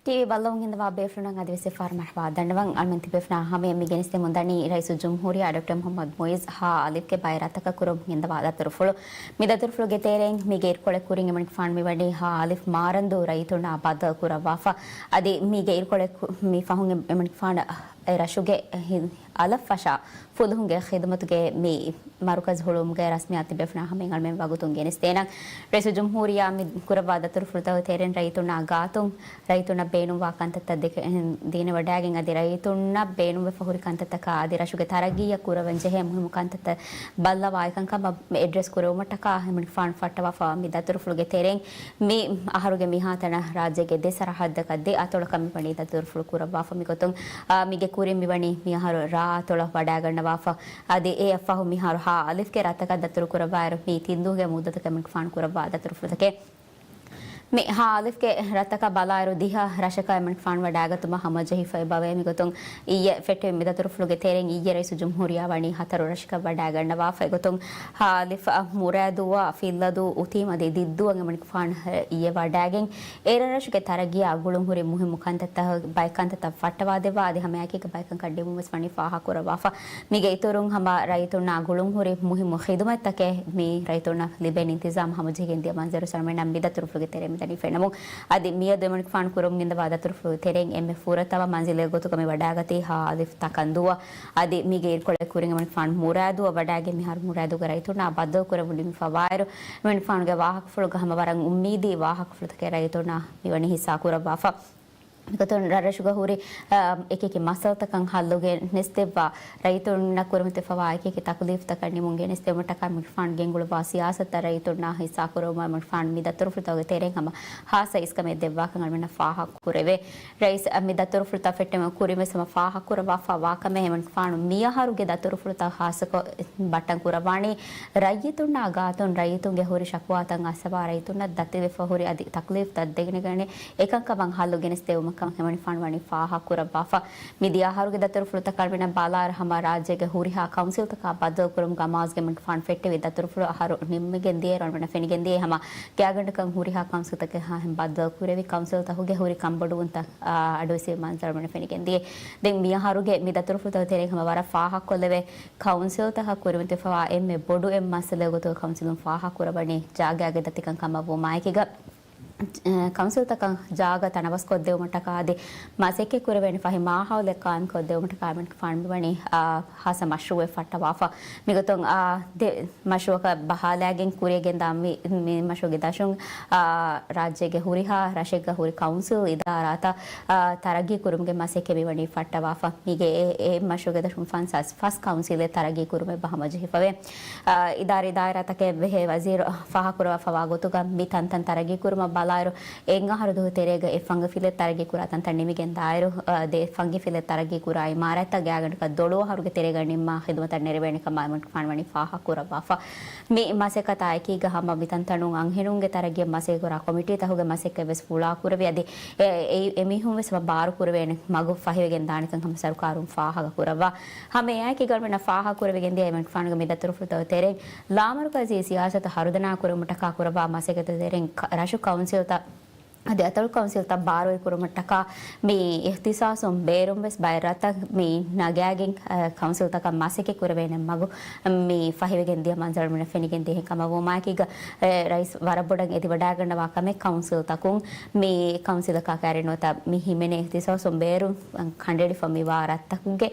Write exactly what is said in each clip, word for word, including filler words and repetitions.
ޓީވީ ބައްލަވަން އިންދަވާ ބޭފުޅުންނަށް އަދިވެސް އެއްފަހަރު މަރުޙަބާ ދަންނަވަން. އަޅުމެން ތިބޭފުޅުންނާ ހަމަޔަށް މި ގެނެސްދެމުން ދަނީ ރައީސުލްޖުމްހޫރިއްޔާ ޑޮކްޓަރ މުޙައްމަދު މުޢިއްޒު ހާ އަލިފްގެ ބައެއް ރަށްތަކަށް ކުރަމުން އިންދަވާ ދަތުރުފުޅު. މި ދަތުރުފުޅުގެ ތެރެއިން މީގެ އިރުކޮޅެއް ކުރިން އެމަނިކުފާނު މިވަނީ ހާ އަލިފް މާރަންދޫ ރައްޔިތުންނާ ބައްދަލު ކުރައްވާފަ. އަދި މީގެ އިރުކޮޅެއް ކު-، މި ފަހުން އެ-، އެމަނިކުފާނަށް އެ ރަށުގެ ހި-، އަލަށް ފަށާ ފުލުހުންގެ ޚިދުމަތުގެ މި މަރުކަޒު ހުޅުވުމުގެ ރަސްމިއްޔާތު ތިބޭފުޅުންނާ ހަމައިން އަޅުމެން ވަގުތުން ގެނެސްދޭނަން. ރައީސުލްޖުމްހޫރިއްޔާ މި ކުރައްވާ ދަތުރުފުޅުތަކުގެ ތެރެއިން ރައްޔިތުންނާ ގާތުން ރައްޔިތުންނަށް ބޭނުންވާ ކަންތައްތައް ދެކެ-، ދީނެވަޑައިގެން އަދި ރައްޔިތުންނަށް ބޭނުންވެފަ ހުރި ކަންތައްތަކާ އަދި ރަށުގެ ތަރައްގީއަށް ކުރެވެން ޖެހޭ މުހިއްމު ކަންތައްތައް ބައްލަވާ އެކަންކަމަށް އެޑްރެސް ކުރެވުމަށްޓަކާ އެމަނިކުފާނު ފައްޓަވާފަ މި ދަތުރުފުޅުގެ ތެރެއިން މި އަހަރުގެ މިހާތަނަށް ރާއްޖޭގެ ދެ ސަރަހައްދަކަށް ދެ އަތޮޅަކަށް މިވަނީ ދަތުރުފުޅު ކުރައްވާފަ. މިގޮތުން، އާ، މީގެ ކުރިން މިވަނީ މި އަހަރު ރާ އަތޮޅަށް ވަޑައިގަންނަވާފަ. އަދި އެއަށްފަހު މިހާރު ހާ އަލިފްގެ ރަށްތަކަށް ދަތުރު ކުރައްވާއިރު މީ ތިންދުވަހުގެ މުއްދަތަކަށް އެމަނިކުފާނު ކުރައްވާ ދަތުރުފުޅުތަކެއް. މި ހާ އަލިފްގެ ރަށްތަކަށް ބަލާއިރު ދިހަ ރަށަކަށް އެމަނިކުފާނު ވަޑައިގަތުމަށް ހަމަޖެހިފައި އެބަވޭ. މިގޮތުން އިއްޔެ ފެއްޓެވި މި ދަތުރުފުޅުގެ ތެރެއިން އިއްޔެ ރައީސުލްޖުމްހޫރިއްޔާ ވަނީ ހަތަރު ރަށަކަށް ވަޑައިގަންނަވާފަ. އެގޮތުން ހާ އަލިފް އަށް މުރާދުވާ ފިއްލަދޫ އުތީމް އަދި ދިއްދޫއަށް އެމަނިކުފާނު އިއްޔެ ވަޑައިގެން އެރަށްރަށުގެ ތަރައްގީއާ ގުޅުންހުރި މުހިއްމު ކަންތައްތައް ބައެއް ކަންތައްތައް ފައްޓަވާދެއްވާ އަދި ހަމައެކީގަ ބައެއް ކަންކަން ނިމުމަށްވެސް ވަނީ ފާހަގަކުރައްވާފަ. މީގެ އިތުރުން ހަމަ ރައްޔިތުންނާ ގުޅުންހުރި މުހިއްމު ޚިދުމަތްތަކެއް މި ރައްޔިތުންނަށް ލިބޭނެ އިންތިޒާމް ހަމަޖެހިގެން ދިޔަ މަންޒަރު އަޅުމެންނަށް މި ދަތުރުފުޅުގެ ތެރެއިން މިދަނީ ފެންނަމުން. އަދި މިއަދު އެމަނިކުފާނު ކުރަމުން އިންދަވާ ދަތުރުފުޅުގެ ތެރެއިން އެންމެ ފުރަތަމަ މަންޒިލެއް ގޮތުގަ މި ވަޑައިގަތީ ހާ އަލިފް ތަކަންދޫއަށް. އަދި މީގެ އިރުކޮޅެއް ކުރިން އެމަނިކުފާނު މުރާދުއަށް ވަޑައިގެން މިހާރު މުރާދުގަ ރައްޔިތުންނާ ބައްދަލު ކުރެވުނު ނިމިފަވާއިރު، އެމަނިކުފާނުގެ ވާހަކަފުޅުގަ ހަމަ ވަރަށް އުއްމީދީ ވާހަކަފުޅުތަކެއް ރައްޔިތުންނާ މިވަނީ ހިއްސާ ކުރައްވާފަ. މިގޮތުން ރަށްރަށުގަ ހުރި، އަ، އެކިއެކި މައްސަލަތަކަށް ހައްލު ގެނެސްދެއްވާ، ރައްޔިތުންނަށް ކުރިމަތިވެފަވާ އެކިއެކި ތަކުލީފުތަކަށް ނިމުން ގެނެސްދެވުމަށްޓަކާ އެމަނިކުފާނު ގެންގުޅުއްވާ ސިޔާސަތުތައް ރައްޔިތުންނާ ހިއްސާކުރެވުމަށް އެމަނިކުފާނު މި ދަތުރުފުޅުތަކުގެ ތެރެއިން ހަމަ ހާއްސަ އިސްކަމެއް ދެއްވާކަން އަޅުމެންނަށް ފާހަގަކުރެވޭ. ރައީސް މި ދަތުރުފުޅުތައް ފެއްޓެމުން ކުރިންވެސް ހަމަ ފާހަގަކުރައްވާފަ ވާކަމެއް އެމަނިކުފާނު މިއަހަރުގެ ދަތުރުފުޅުތައް ހާއްސަކޮށް ބައްޓަން ކުރައްވާނީ ރައްޔިތުންނާ ގާތުން ރައްޔިތުންގެ ހުރި ޝަކުވާތައް އައްސަވާ ރައްޔިތުންނަށް ދަތިވެފަ ހުރި އަދި ތަކްލީފްތައް ދެގެނެގެނެ އެކަންކަމަށް ހައްލު ގެނެސްދެވުމަށް ކަމަށް އެމަނިކުފާނު ވަނީ ފާހަގަކުރައްވާފަ. މިދިޔަ އަހަރުގެ ދަތުރުފުޅުތަކަށް އަޅުމެންނަށް ބަލާއިރު ހަމަ ރާއްޖޭގެ ހުރިހާ ކައުންސިލްތަކާ ބައްދަލުކުރުމުގެ އަމާޒުގެ އެމަނިކުފާނު ފެއްޓެވި ދަތުރުފުޅު އަހަރު ނިމިގެން ދިޔައިރު އަޅުމެންނަށް ފެނިގެން ދިޔައީ ހަމަ ގާތްގަނޑަކަށް ހުރިހާ ކައުންސިލްތަކެއް ހާހެން ބައްދަލުކުރެވި ކައުންސިލްތަކުގެ ހުރި ކަންބޮޑުވުންތައް، އާ، އަޑުއިވިސް މަންޒަރު އަޅުމެންނަށް ފެނިގެން ދިޔައީ. ދެން މިއަހަރުގެ މި ދަތުރުފުޅުތަކުގެ ތެރެއިން ހަމަ ވަރަށް ފާހަގަކޮށްލެވޭ ކައުންސިލްތަކަށް ކުރިމަތިވެފަވާ އެންމެ ބޮޑު އެއް މައްސަލައެއް ގޮތުގަ ކައުންސިލުން ފާހަގަކުރައްވަނީ ޖާގައިގެ ދަތިކަން ކަމަށްވުމާއެކީގަ، އެ، ކައުންސިލްތަކަށް ޖާގަ ތަނަވަސްކޮށްދެވުމަށްޓަކާ އަދި މަސައްކަތް ކުރެވޭނެ ފަހި މާހައުލެއް ޤާއިމްކޮށްދެވުމަށްޓަކާ އެމަނިކުފާނު މިވަނީ، އާ، ހާއްސަ މަޝްރޫއެއް ފައްޓަވާފަ. މިގޮތުން، އާ، ދެ މަޝްރޫއަކަށް ބަހާލައިގެން ކުރިއަށް ގެންދާ މި، މި މަޝްރޫއުގެ ދަށުން، އާ، ރާއްޖޭގެ ހުރިހާ ރަށެއްގަ ހުރި ކައުންސިލް އިދާރާތައް، އާ، ތަރައްގީ ކުރުމުގެ މަސައްކަތް މިވަނީ ފައްޓަވާފަ. މީގެ އެ، އެ މަޝްރޫއުގެ ދަށުން ފަންސާސް ފަސް ކައުންސިލެއް ތަރައްގީ ކުރުމެއް ހަމަޖެހިފަވޭ. އާ، އިދާރީ ދާއިރާތަކެއް ބެހޭ ވަޒީރު ފާހަގަކުރައްވާފަވާ ގޮތުގަ މި ތަންތަން ތަރައްގީ ކުރުމަށް ބަލާއިރު، އެއް އަހަރު ދުވަހު ތެރޭގަ އެއް ފަންގި ފިލެއް ތަރައްގީ ކުރާ ތަންތަން ނިމިގެން ދާއިރު، އާ، ދެ ފަންގި ފިލެއް ތަރައްގީ ކުރާ އިމާރާތްތައް ގާތްގަނޑަކަށް ދޮޅު އަހަރުގެ ތެރޭގަ ނިންމާ ޚިދުމަތަށް ނެރެވޭނެ ކަމަށް އެމަނިކުފާނު ވަނީ ފާހަގަކުރައްވާފަ. މި މަސައްކަތާ އެކީގަ ހަމަ މި ތަންތަނުން އަންހެނުންގެ ތަރައްގީއަށް މަސައްކަތް ކުރާ ކޮމިޓީތަކުގެ މަސައްކަތް ވެސް ފުޅާ ކުރެވި އަދި އެ، އެ، އެމީހުން ވެސް ހަމަ ބާރު ކުރެވޭނެ މަގު ފަހިވެގެން ދާނެކަން ހަމަ ސަރުކާރުން ފާހަގަ ކުރައްވާ. ހަމަ އެއާއެކީގަ އަޅުމެންނަށް ފާހަގަ ކުރެވިގެން ދިޔަ އެމަނިކުފާނުގެ މި ދަތުރުފުޅުތަކުގެ ތެރެއިން ލާމަރުކަޒީ ސިޔާސަތު ހަރުދަނާ ކުރުމަށްޓަކާ ކުރައްވާ މަސައްކަތުގެ ތެރެއިން ކަ-، ރަށު ކައުންސިލްތައް އަދި އަތޮޅު ކައުންސިލްތައް ބާރުވެރި ކުރުމަށްޓަކާ މި އިހްތިސާސުން ބޭރުން ވެސް ބައެއް ރަށްތައް މި ނަގާގެން، އަ، ކައުންސިލްތަކަށް މަސައްކަތް ކުރެވޭނެ މަގު މި ފަހިވެގެން ދިޔަ މަންޒަރު އަޅުމެންނަށް ފެނިގެން ދިޔަ ކަމަށް ވުމާއެކީގަ، އެ، ރައީސް ވަރަށް ބޮޑަށް އެދިވަޑައިގަންނަވާ ކަމެއް ކައުންސިލްތަކުން މި ކައުންސިލަކާ ކައިރިނުވަތަ މި ހިމެނޭ އިހްތިސާސުން ބޭރުން ކަނޑައެޅިފަ މިވާ ރަށްތަކުގެ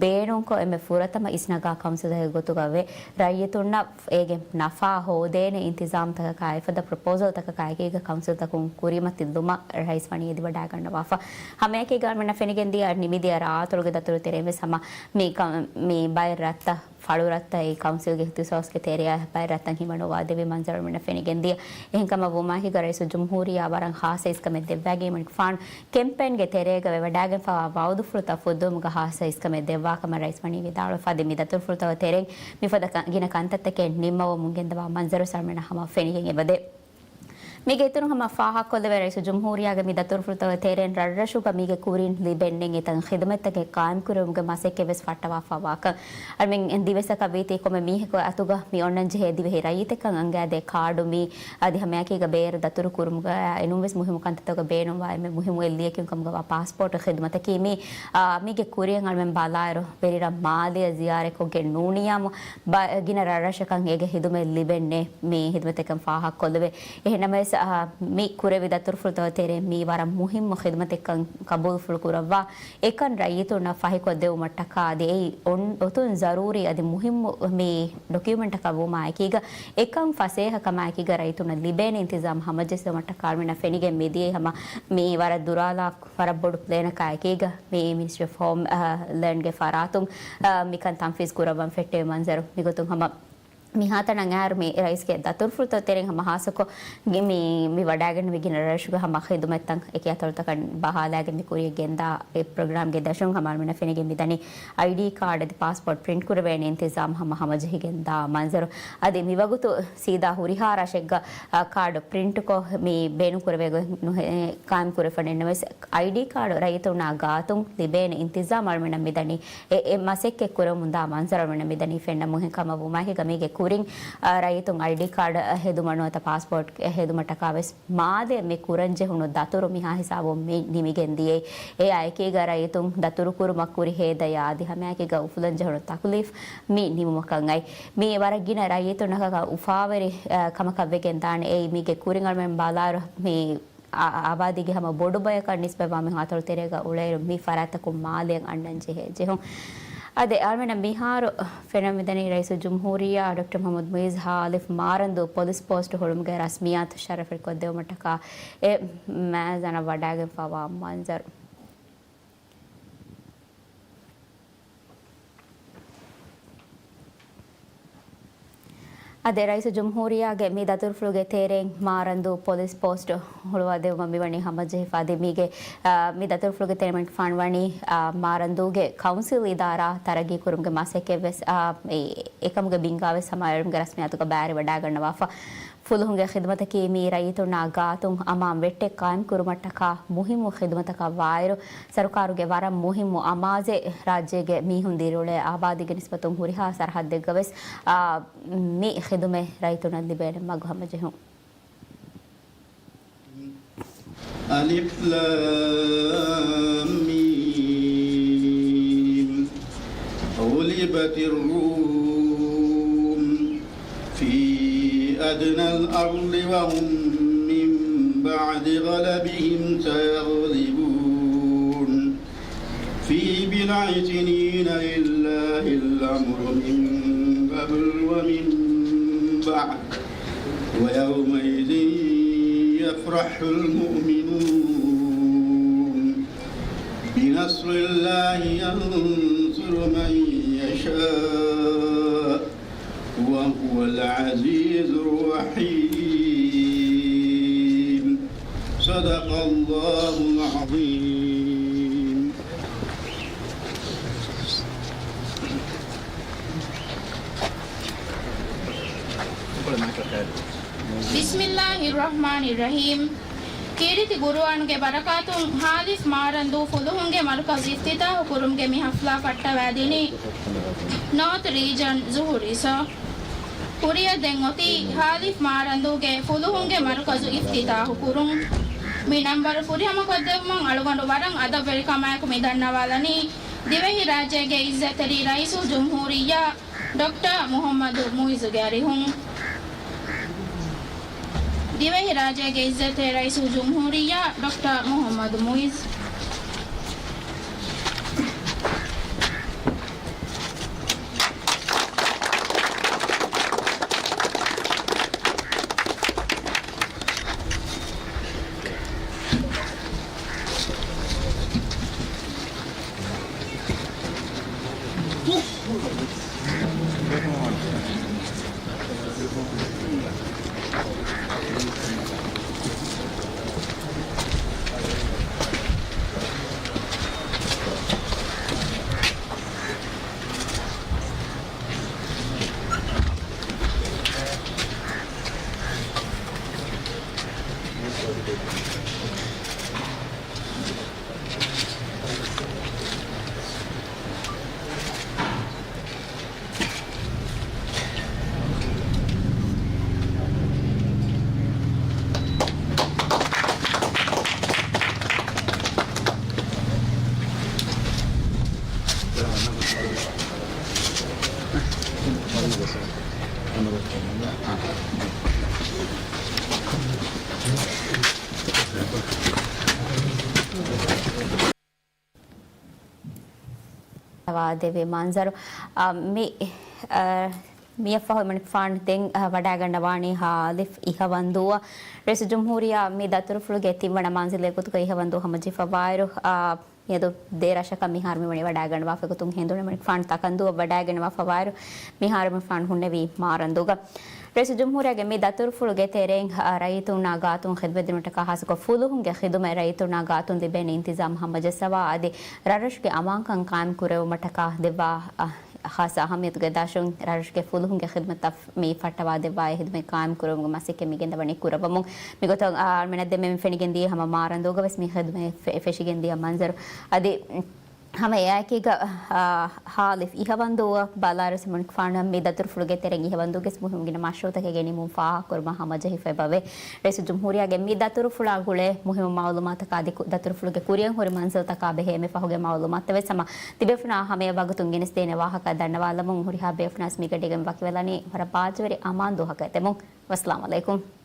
ބޭނުންކޮށް އެންމެ ފުރަތަމަ އިސްނަގާ ކައުންސިލެއްގެ ގޮތުގަ ވެ، ރައްޔިތުންނަށް އޭގެ ނަފާ ހޯދޭނެ އިންތިޒާމްތަކަކާ އެފަދަ ޕްރޮޕޯސަލްތަކަކާ އެކީގަ ކައުންސިލްތަކުން ކުރިމަތިލުމަށް ރައީސް ވަނީ އެދިވަޑައިގަންނަވާފަ. ހަމައެކީގަ އަޅުމެންނަށް ފެނިގެން ދިޔަ ނިމިދިޔަ ރާއަތޮޅުގެ ދަތުރު ތެރެއިން ވެސް ހަމަ މި ކަ-، މި ބައެއް ރަށްތައް، ފަޅު ރަށްތައް އެ ކައުންސިލްގެ އިހްތިސާސްގެ ތެރެއާ ބައެއް ރަށްތައް ހިމަނުއްވާ ދެވި މަންޒަރު އަޅުމެންނަށް ފެނިގެން ދިޔަ. އެހެންކަމަށް ވުމާއެކީގަ ރައީސުލްޖުމްހޫރިއްޔާ ވަރަށް ހާއްސަ އިސްކަމެއް ދެއްވައިގެން އެމަނިކުފާނު ކެމްޕޭންގެ ތެރޭގަ ވެވަޑައިގެންފަވާ ވައުދުފުޅުތައް ފުއްދުވުމުގަ ހާއްސަ އިސްކަމެއް ދެއްވާކަމަށް ރައީސް ވަނީ ވިދާޅުވެފަ. އަދި މި ދަތުރުފުޅުތަކުގެ ތެރެއިން މިފަދަ ކަ-، ގިނަ ކަންތައްތަކެއް ނިންމަވަމުން ގެންދަވާ މަންޒަރު އަޅުމެންނަށް ހަމަ ފެނިގެން އެބަދޭ. މީގެ އިތުރުން ހަމަ ފާހަގަކޮށްލެވޭ، ރައީސުލްޖުމްހޫރިއްޔާގެ މި ދަތުރުފުޅުތަކުގެ ތެރެއިން ރަށްރަށުގަ މީގެ ކުރިން ލިބެންނެތް އެތަން ޚިދުމަތްތަކެއް ޤާއިމްކުރެވުމުގެ މަސައްކަތްވެސް ފައްޓަވާފައިވާކަން. އަޅުމެން ދިވެއްސަކަށް ވީތީ ކޮންމެ މީހަކު އަތުގަ މި އޮންނަންޖެހޭ ދިވެހި ރައްޔިތެއްކަން އަންގާދޭ ކާޑު މީ އަދި ހަމައެކީގަ ބޭރު ދަތުރުކުރުމުގަ އެނޫންވެސް މުހިއްމު ކަންތައްތަކުގަ ބޭނުންވާ އެންމެ މުހިއްމު އެއްލިޔަކީ ކަމުގަވާ ޕާސްޕޯޓް ޚިދުމަތަކީ މީ، އާ، މީގެ ކުރިއަށް އަޅުމެން ބަލާއިރު ވެރިރަށް މާލެއަށް ޒިޔާރަތްކޮށްގެން ނޫނިއްޔާމު ބަ-، ގިނަ ރަށްރަށަކަށް އޭގެ ޚިދުމަތް ލިބެންނޭ މި ޚިދުމަތްތަކެއް ފާހަގަކޮށްލެވޭ. އެހެންނަމަވެސް، އާ، މި ކުރެވި ދަތުރުފުޅުތަކުގެ ތެރެއިން މީ ވަރަށް މުހިއްމު ޚިދުމަތެއްކަން ޤަބޫލުފުޅު ކުރައްވާ، އެކަން ރައްޔިތުންނަށް ފަހިކޮށްދެވުމަށްޓަކާ އަދި އެއީ އޮން-، އޮތުން ޒަރޫރީ އަދި މުހިއްމު މި ޑޮކިއުމެންޓަކަށް ވުމާއެކީގަ، އެކަން ފަސޭހަކަމާއެކީގަ ރައްޔިތުންނަށް ލިބޭނެ އިންތިޒާމް ހަމަޖެއްސުމަށްޓަކާ އަޅުމެންނަށް ފެނިގެން މިދިޔައީ ހަމަ މި ވަރަށް ދުރާލާ ވަރަށް ބޮޑު ޕްލޭނަކާއެކީގަ މި މިނިސްޓްރީ އޮފް ހޯމް، އާ، ލޭންޑްގެ ފަރާތުން، އާ، މިކަން ތަންފީޒް ކުރައްވަން ފެއްޓެވި މަންޒަރު. މިގޮތުން ހަމަ މިހާތަނަށް އައިއިރު މި ރައީސްގެ ދަތުރުފުޅުތައް ތެރެއިން ހަމަ ހާއްސަކޮށް މި، މި ވަޑައިގެންނެވި ގިނަ ރަށްރަށުގެ ހަމަ ޚިދުމަތްތައް އެކި އަތޮޅުތަކަށް ބަހާލައިގެން މި ކުރިޔަށް ގެންދާ އެ ޕްރޮގްރާމްގެ ދަށުން ހަމަ އަޅުމެންނަށް ފެނިގެން މިދަނީ އައިޑީ ކާޑް އަދި ޕާސްޕޯޓް ޕްރިންޓް ކުރެވޭނެ އިންތިޒާމް ހަމަ ހަމަޖެހިގެންދާ މަންޒަރު. އަދި މިވަގުތު ސީދާ ހުރިހާ ރަށެއްގަ، އާ، ކާޑު ޕްރިންޓްކޮށް މި ބޭނުންކުރެވޭ ގޮތް ނުހޭ ޤާއިމްކުރެވިފަ ނެތްނަމަވެސް، އައިޑީ ކާޑު ރައްޔިތުންނާ ގާތުން ލިބޭނެ އިންތިޒާމް އަޅުމެންނަށް މިދަނީ. އެ، އެ މަސައްކަތް ކުރަމުންދާ މަންޒަރު އަޅުމެންނަށް މިދަނީ ފެންނަ މުހިން ކަމަށް ވުމާއެކީގަ މީގެ ކުރިން، އާ، ރައްޔިތުން އައިޑީ ކާޑް ހެދުމަށް ނުވަތަ ޕާސްޕޯޓް ހެދުމަށްޓަކާ ވެސް މާލެ މި ކުރަންޖެހުނު ދަތުރު މިހާ ހިސާބުން މި ނިމިގެން ދިޔައީ. އެއާއެކީގަ ރައްޔިތުން ދަތުރުކުރުމަށް ކުރި ހޭދަޔާ އަދި ހަމައެކީގަ އުފުލަންޖެހުނު ތަކުލީފް މި ނިމުމަކަށް އައި. މީ ވަރަށް ގިނަ ރައްޔިތުންނަކަށް އުފާވެރި، އާ، ކަމަކަށް ވެގެން ދާނެ. އެއީ މީގެ ކުރިން އަޅުމެން ބަލާއިރު މި އާ، އާ، އާބާދީގެ ހަމަ ބޮޑު ބަޔަކަށް ނިސްބަތްވާ މި ހަތަރު ތެރޭގަ އުޅޭއިރު މި ފަރާތްތަކުން މާލެއަށް އަންނަން ޖެހޭ ޖެހުން. އަދި އަޅުމެންނަށް މިހާރު ފެނަމިދަނީ ރައީސުލްޖުމްހޫރިއްޔާ ޑޮކްޓަރ މުޙައްމަދު މުޢިއްޒު ހާލިފް މާރަންދޫ ޕޮލިސް ޕޯސްޓް ހުޅުމުގެ ރަސްމިއްޔާތު ޝަރަފުވެރިކޮށްދެވުމަށްޓަކާ އެ މައިޒަނަށް ވަޑައިގެންފަވާ މަންޒަރު. އަދި ރައީސުލްޖުމްހޫރިއްޔާގެ މި ދަތުރުފުޅުގެ ތެރެއިން މާރަންދޫ ޕޮލިސް ޕޯސްޓް ހުޅުވާދެވުމަށް މިވަނީ ހަމަޖެހިފަ. އަދި މީގެ، އާ، މި ދަތުރުފުޅުގެ ތެރެއިން ފާންވަނީ، އާ، މާރަންދޫގެ ކައުންސިލް އިދާރާ ތަރައްގީ ކުރުމުގެ މަސައްކަތްވެސް، އާ، އެ، އެކަމުގެ ބިންގާވެސް ހަމައަށް އަޅުމެންގެ ރަސްމިއްޔާތުގަ ބައިވެރިވެވަޑައިގަންނަވާފަ. ފުލުހުންގެ ޚިދުމަތަކީ މީ ރައްޔިތުންނާ ގާތުން އަމާން ވެއްޓެއް ޤާއިމްކުރުމަށްޓަކާ މުހިއްމު ޚިދުމަތަކަށް ވާއިރު، ސަރުކާރުގެ ވަރަށް މުހިއްމު އަމާޒެއް ރާއްޖޭގެ މީހުން ދިރިއުޅޭ އާބާދީގެ ނިސްބަތުން ހުރިހާ ސަރަހައްދެއްގަވެސް، އާ، މި ޚިދުމަތް ރައްޔިތުންނަށް ލިބޭނެ މަގު ހަމަޖެހުން. ألف لام ميم. غلبت الروم في أدنى الأرض وهم من بعد غلبهم سيغلبون. في بضع سنين لله الأمر من قبل ومن بعد. ويومئذ يفرح المؤمنون بنصر الله ينصر من يشاء وهو العزيز الرحيم. صدق الله العظيم. بسم الله الرحمن الرحيم. ކީރިތި ޤުރުއާނުގެ ބަރަކާތުން ހާލިފް މާރަންދޫ ފުލުހުންގެ މަރުކަޒު އިފްތިތާޙު ކުރުމުގެ މި ޙަފްލާ ފައްޓަވައިދިނީ ނޯތް ރީޖަން ޒުހުރީސް. ކުރިއަށް ދެން އޮތީ ހާލިފް މާރަންދޫގެ ފުލުހުންގެ މަރުކަޒު އިފްތިތާޙު ކުރުން. މި ނަންބަރު ފުރިހަމަކޮށްދެއްވުމަށް އަޅުގަނޑު ވަރަށް އަދަބުވެރިކަމާއެކު މި ދަންނަވާލަނީ ދިވެހިރާއްޖޭގެ ޢިއްޒަތްތެރި ރައީސުލްޖުމްހޫރިއްޔާ ޑޮކްޓަރ މުޙައްމަދު މުޢިއްޒުގެ އަރިހުން. ދިވެހިރާއްޖޭގެ ޢިއްޒަތްތެރި ރައީސުލްޖުމްހޫރިއްޔާ ޑޮކްޓަރ މުޙައްމަދު މުޢިއްޒު. ވާދެވި މަންޒަރު، އާ، މި، އާ، މިއަށްފަހު އެމަނިކުފާނު ދެން، އާ، ވަޑައިގަންނަވާނީ ހާލިފް އިހަވަންދޫއަށް. ރައީސުލްޖުމްހޫރިއްޔާ މި ދަތުރުފުޅުގެ ތިންވަނަ މަންޒިލް އެގޮތުގައި އިހަވަންދޫ ހަމަޖެހިފަވާއިރު، އާ، މިއަދު ދޭ ރަށަކަށް މިހާރު މިވަނީ ވަޑައިގަންނަވާފަ ގޮތުން ހެނދުނު އެމަނިކުފާނު ތަކަންދޫއަށް ވަޑައިގަންނަވާފަވާއިރު، މިހާރު އެމަނިކުފާނު ހުންނެވީ މާރަންދޫގަ. ރައީސުލްޖުމްހޫރިއްޔާގެ މި ދަތުރުފުޅުގެ ތެރެއިން، އަ، ރައްޔިތުންނާ ގާތުން ޚިދުމަތް ދިނުމަށްޓަކާ ޚާއްސަކޮށް ފުލުހުންގެ ޚިދުމަތް ރައްޔިތުންނާ ގާތުން ލިބޭނެ އިންތިޒާމް ހަމަޖައްސަވާ އަދި ރަށްރަށުގެ އަމާންކަން ޤާއިމް ކުރެވުމަށްޓަކާ ދެއްވާ، އަ، ޚާއްސަ އަހައްމިޔަތުގެ ދަށުން ރަށްރަށުގެ ފުލުހުންގެ ޚިދުމަތަށް މި ފައްޓަވާ ދެއްވާ އެ ޚިދުމަތް ޤާއިމް ކުރެވުމުގެ މަސައްކަތް މި ގެންދަވަނީ ކުރައްވަމުން. މިގޮތަށް، އާ، އަޅުމެންނަށް ދެންމެ މި ފެނިގެން ދިޔަ ހަމަ މާރަންދޫގަ ވެސް މި ޚިދުމަތް ފެ-، ފެށިގެން ދިޔަ މަންޒަރު. އަދި ހަމަ އެއާއެކީގަ، އާ، ހާލިފް އިހަވަންދޫއަށް ބަލާއިރު އެމަނިކުފާނު މި ދަތުރުފުޅުގެ ތެރެއިން އިހަވަންދޫގެ މުހިންމު ގިނަ މަޝްރޫޢުތަކެއް ގެނެމުން ފާހަގަކުރުމަށް ހަމަޖެހިފައި ބަވޭ. ރައީސުލްޖުމްހޫރިއްޔާގެ މި ދަތުރުފުޅާ ގުޅޭ މުހިންމު މައުލޫމާތަކާ އަދި ކު-، ދަތުރުފުޅުގެ ކުރިއަށް ހުރި މަންޒިލްތަކާ ބެހޭ އެންމެ ފަހުގެ މައުލޫމާތުތައް ވެސް ހަމަ ތިބޭފުޅުންނާ ހަމަޔަށް ވަގުތުން ގެނެސްދޭނެ ވާހަކަ ދަންނަވާލަމުން ހުރިހާ ބޭފުޅުންނަށް މިގަޑީގައި ވަކިވެލަނީ ވަރަށް ބާއްޖަވެރި އަމާން ދުވަހަކަށް އެތެމުން. ވައްސަލާމް އަލައިކުމް.